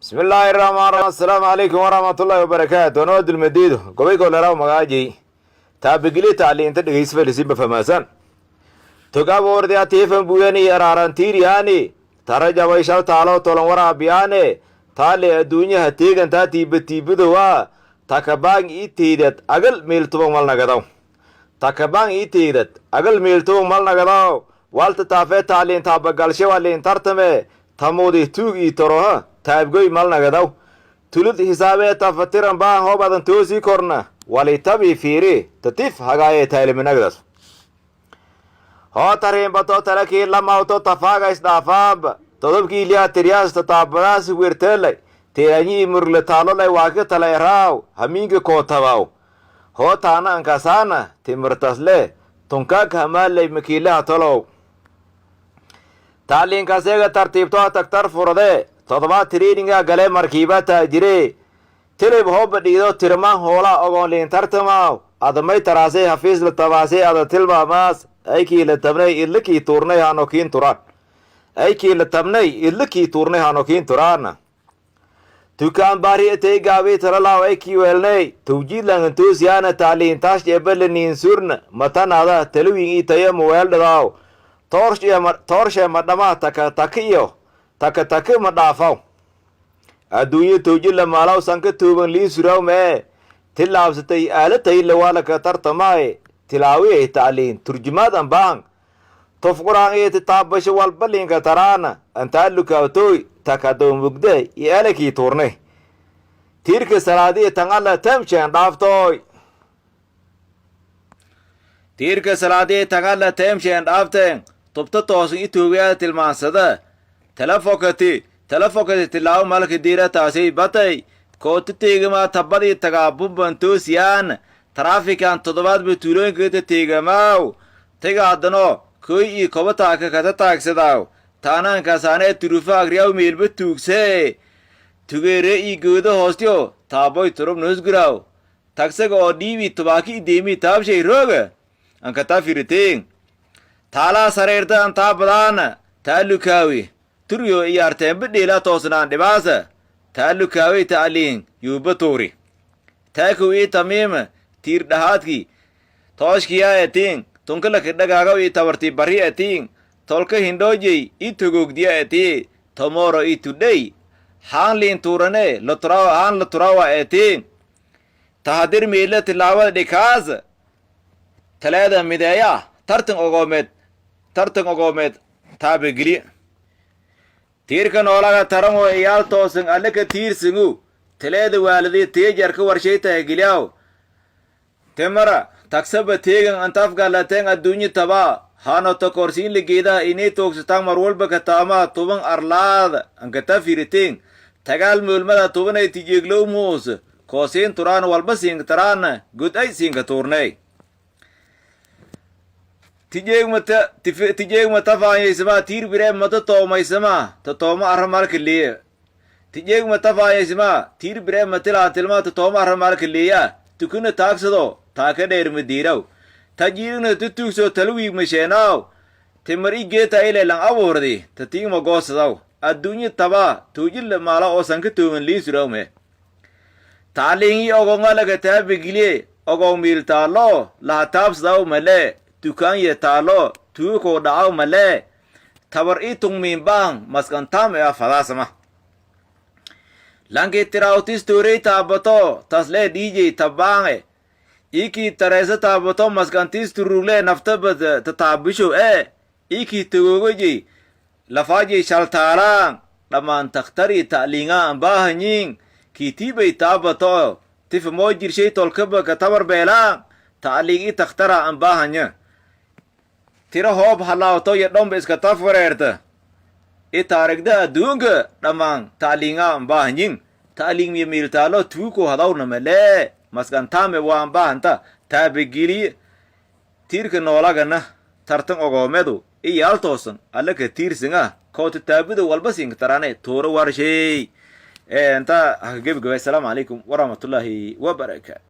Bismi illaahi raxmaan raxiim. Assalaamu calaykum waraxmatullaahi wabarakaatu. Anoo Dulmadiido gobaygo leraw magaajay taabigili tacliinta dhegeysa famaasaan togaboordia tiifan buyani araarantiiriyaani tarajabay shal taalo tolan waraabiyaane taale adduunyaha teegantaa tiiba tiibadowa takabaang ii teydad agal meeltuban malnagadaw, takabaang ii teydad agal meeltuban malnagadaw. Walta taafee tacliin taabagalshe waliin tartame tamuudi tuug ii toroha taabgoy malnagadaw. Tulud hisaabee tafatiran baan hoobadan toosii korna walitabii fiiri tatif hagaayee taaliminagdas hoo tariinbato talakii lamawto tafaaga isdhaafaaba todobkii liyaa tiryaas tataabadaas werteelay teeranyi murle taalolay waaka tala eraaw hamiinka kootabaw hoo taana ankasaana timirtasle tunkaaka hamaalay makiilaha tolow. Tacliinkaseega tartiibtoa tagtar furade todobaad traininga gale markiiba taajire tilib hooba dhiido tirmaan hoolaa ogoon liin tartamaw adamay taraasay hafiis la tabaasay ada tilmaamaas aykii la tabnay idlikii tuurnay hanokiin turaan, aykii la tabnay idlikii tuurnay hanokiin turaana. Tukaan bari etey gaabii talalaaw aykii weelnay tawjiidlangantoosiyaana tacliin taash ebalaniin surna matanaada talawin ii tayo muweeldhadaaw toorshe madhamaa taka taka iyo taka taka ma dhaafaw. Adduunyo tawjila maalaw sanka tuuban liin suraw mee tilaabsatay aalatay lawaalaka tartamaaye tilaawiyay tacliin turjumaad ambaan tof quraan iyo titaabasho walba liinka taraana antaa lukaawtooy takadoo mugde iyo alakii tuurnay tiirka salaadiya tan alla tamsheen dhaaftooy, tiirka salaadiya tan alla teemsheen dhaafteen tubta toosan itoobiyaa tilmaansada talafokati talafokati tilaabo malka diira taasay batay koota teegamaa tabadii tagaa bumban toosiyaan taraafikan toddobaadba tuulooyinkaita teegamaaw tigaadano koy iyo koba taaka kata taagsadaaw taanaankasaanee turufa agriyaw meelba tuugsee tugeere iyo goodo hoostiyo taaboy turub noosguraaw tagsaga oo dhiibi tubaaki ideemi taabshay rooga ankataa firiteen taalaa sareerta antaa badaana taalukaawi turyo iyo arteenba dheelaa toosnaan dhibaasa taalukaawey ta'aliin yuuba tuuri taakow ii tamiima tiir dhahaadkii tooshkiyaa etiin tunkalaka dhagaagaw ii tabartii barri etiin tolka hindhoojey ii togoogdiya etii tomoro ii tudhey haan liin tuurane laturawa haan laturawa etiin tahadir miila tilaabada dhikaas taleeda mideeya tartan ogoomeed, tartan ogoomeed taabageliya. Tiirka noolaga tarango iyaal toosan alle ka tiirsangu taleeda waalidii tiijarka warshay tahgeliyaw temara tagsaba teegan antafgalateen adduunyo tabaa hano korsiin ligeedaha inay toogsataan mar walba ka taamaa tuban arlaada ankata firiteen tagaal moolmada tubanay tijeeglow muus koosiin turaan walba siinka taraana god ay siinka tuurnay tijeegmata tijeegmata faanyaysamaa tiir biree mata toomaysamaa tatooma arra malka liya tijeegmata faanyaysamaa tiir biree matilaatilmaa tatooma arra malka liya tukuna taagsado taaka dheer madiiraw tajiirina tutuugso talwiig masheenaaw timar i geeta ileelan abuurdi tatiigma goosadaw adduunyo tabaa tuujilla maala oo sanka tooman liisurawme tacliingi ogonga laga taabagiliye ogon miil taalo laha taabsadaw male dukaanye taalo tuukoo dhacaw male tabar i tungmiin baang maskantaam e afadaasama lankii tiraawtis toorey taabato taslee dhiijey tabbaange ikii tareesa taabato maskantiis turugle naftaba tataabisho e ikii tagoogojey lafaajey shaltaalaan dhammaan takhtarii ta'liingaa ambaahanyiin kiitiibay taabato tifamoo jirshay tolkaba ka tabar beelaan ta'liin i takhtara ambaahanya tira hoob halaawto iyo dhomba iska tafwareerta i taarigda adduunka dhammaan ta'liingaa ambaahanyin ta'liin miyo miiltaalo tuuko hadawna malee maskantaame waa ambaahanta taabageliye. Tiirka noolagana tartan ogoomedu iyaal toosan alla ka tiirsinga koota taabida walba siinka tarane tuuro warshay inta haka gebagabay. Asalaamu calaykum waraxmatullaahi wabarakaatu.